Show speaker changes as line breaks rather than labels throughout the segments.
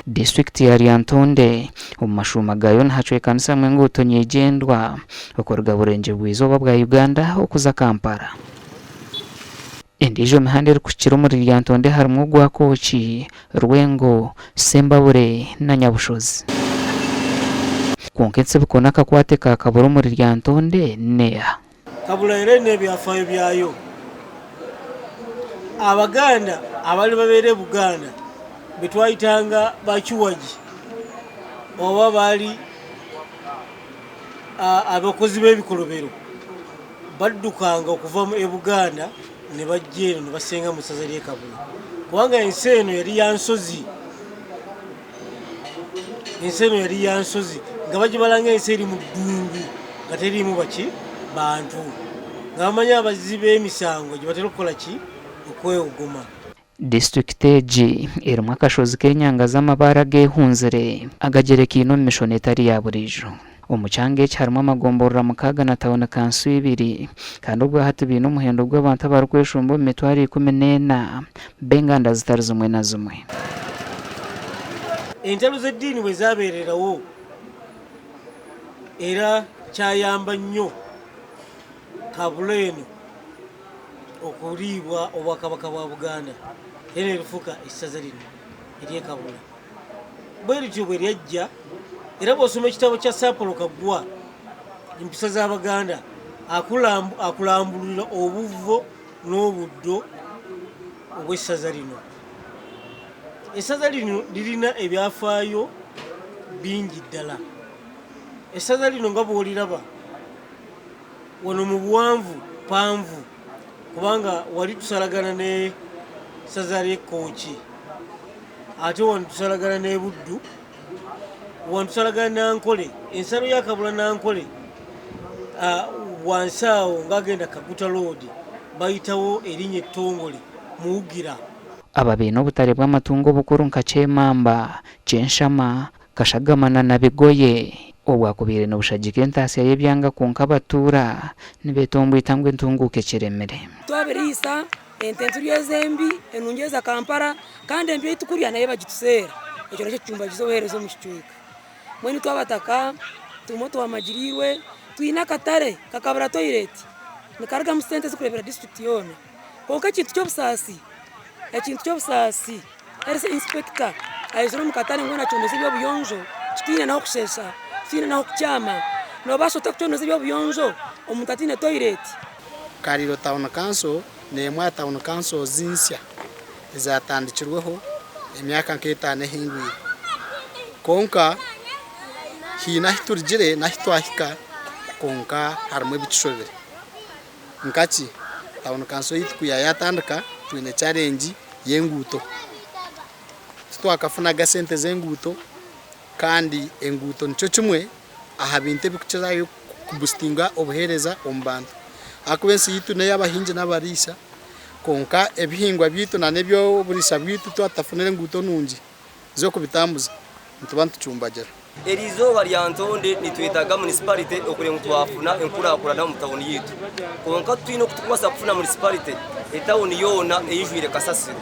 Disiturikiti ya Lyantonde omu mashuuma gaayo nihacwekanisamu enguuto nyeigyendwa okuruga Burengyerwa-izooba bwa Uganda okuza Kampala. Endiijo mihanda erikuhikira omuri Lyantonde harimu ogwa Kooki, Rwengo, Sembabure na Nyabushozi. Kwonka entsibuko n'akakwate ka Kabura omuri Lyantonde n'eha?
Kabura era eine ebyafaayo byayo. Abaganda abali babeera e Buganda betwayitanga ba Kiwagi oba baali abakozi b'ebikolobero baddukanga okuva e Buganda ne bajja eno ne basenga mu ssaza ly'e Kabula kubanga ensi eno yali ya nsozi. Ensi eno yali ya nsozi nga bagibala ng'ensi eri mu ddungu nga teriimu baki bantu nga bamanyi abazzi b'emisango gye batera okukola ki okwewogoma.
Disiturikiti egi erimu akashozi k'enyanga z'amabaare ageehunzire agagyerekiine omu mishono etari ya buriijo. Omu kyanga eki harimu amagomborora mukaaga na tauni kanso ibiri kandi obwahati baine omuhendo gw'abantu abarikweshumba omu mitwaro 14 b'enganda zitari zimwe na zimwe.
Entalo z'eddiini bwe zaabeererawo era kyayamba nnyo Kabula eno okuliibwa Obwakabaka bwa Buganda era ne lifuuka essaza lino ery'e Kabula. Bwe lityo bwe lyajja era bw'osoma ekitabo kya Sir Apollo Kaggwa Empisa z'Abaganda akulambululira obuvvo n'obuddo obw'essaza lino. Essaza lino lirina ebyafaayo bingi ddala. Essaza lino nga bw'oliraba wano mu buwanvu panvu kubanga wali tusalagana ne ssaza ly'e Kkooki ate wano tusalagana n'e Buddu, wano tusalagana n'Ankole, ensalo ya Kabula n'Ankole wansi awo ng'agenda Kaguta Road bayitawo erinnya ettongole Muwugira.
Aba baine obutare bw'amatungo obukuru nka Kyemamba, Kyenshama, Kashagama na Nabigoye obwakubaire nibushagika entaasya y'ebyanga kwonka abatuura nibetomboita ngu entunguuka ekiremire.
Twabiriisa ente niturya ezi embi, enungi eza Kampala kandi embi ei tukurya nayo bagituseera. Ekyo nakyo kicumbagiza obuheereza omu kicweka. Mbwenu itwe abataka turimu twamagiriirwe, twine akatare kakabura toyireti, nikarugamu sente ezirikureebera disiturikiti yoona. Kwonka ekintu ky'obusaasi, ekintu ky'obusaasi Health Inspector aizire omu katare ngu nacondooza eby'obuyonjo tutaine n'ahokushesha, tutaine n'ahokukyama. Noobaasa ota kucondooza eby'obuyonjo omuntu ataine toyireti?
Kaliro Town Council n'emwe aha Town Councils nsya ezatandikirweho emyaka nk'etaano ehingwire. Kwonka haine ahu turugire n'ahu twahika kwonka harimu ebitushobire. Nka ki? Tawuni kanso yaitu ku yaayatandika twine challenge y'enguuto. Titwakafunaga sente z'enguuto kandi enguuto nikyo kimwe aha bintu ebirikukirayo kubusitinga obuheereza omu bantu. Ahakuba ensi yaitu n'ey'abahingi n'abariisa kwonka ebihingwa byaitu n'eby'oburiisa bwaitu twaba tutafunire enguuto nungi z'okubitambuza nituba nitucumbagira.
Eri izooba Lyantonde nitwetaaga munisiparite okureba ngu twafuna enkurakurana omu tawuni yaitu. Kwonka titwine oku turikubaasa kufuna munisiparite etawuni yoona eijwire kasasiro.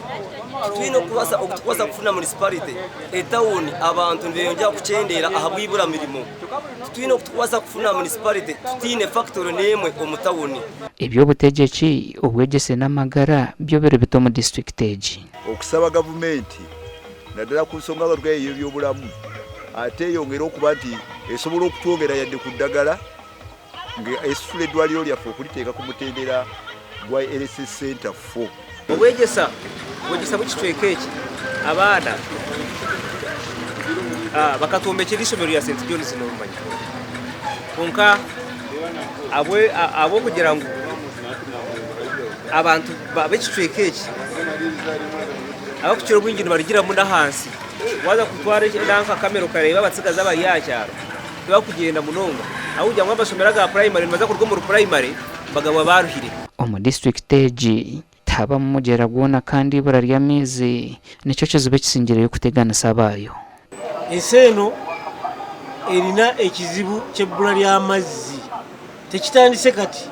Titwine oku turikubaasa kufuna munisiparite etawuni abantu nibeyongyera kukyendeera ahabw'eibura mirimo. Titwine oku turikubaasa kufuna munisiparite tutaine fakitore n'emwe omu tawuni.
Eby'obutegyeki, obwegyese n'amagara byo biri bita omu disiturikiti egi?
Okusaba gavumenti naddala ku nsonga nga tugambye ey'ebyobulamu ate eyongere okuba nti esobola okutwongera yadde ku ddagala nga esitula eddwaliro lyaffe okuliteeka ku mutendera gwa Health Center 4.
Obwegyesa obwegyesa bw'ekicweka eki abaana bakatwombekyera eishomero rya St John's nomanya kwonka ahabw'okugira ngu abantu b'ekicweka eki abarikukira obwingi nibarugiramu n'ahansi. Waaza kutwara nanka kamera okareeba abatsigazi abari aha kyaro tibarikugyenda munonga ahabw'okugira ngu amashomero aga purayimare nibaza kuruga omuri purayimare bagaba baruhire.
Omu disiturikiti egi tihabamu mugyera gwona kandi eibura ry'amaizi nikyo kizibu ekisingireyo kuteganisa abaayo.
Ensi eno erina ekizibu ky'ebbula ly'amazzi. Tekitandise kati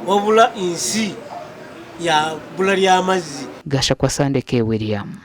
wabula nsi ya bbula ly'amazzi.
Gashakwa Sande K. William.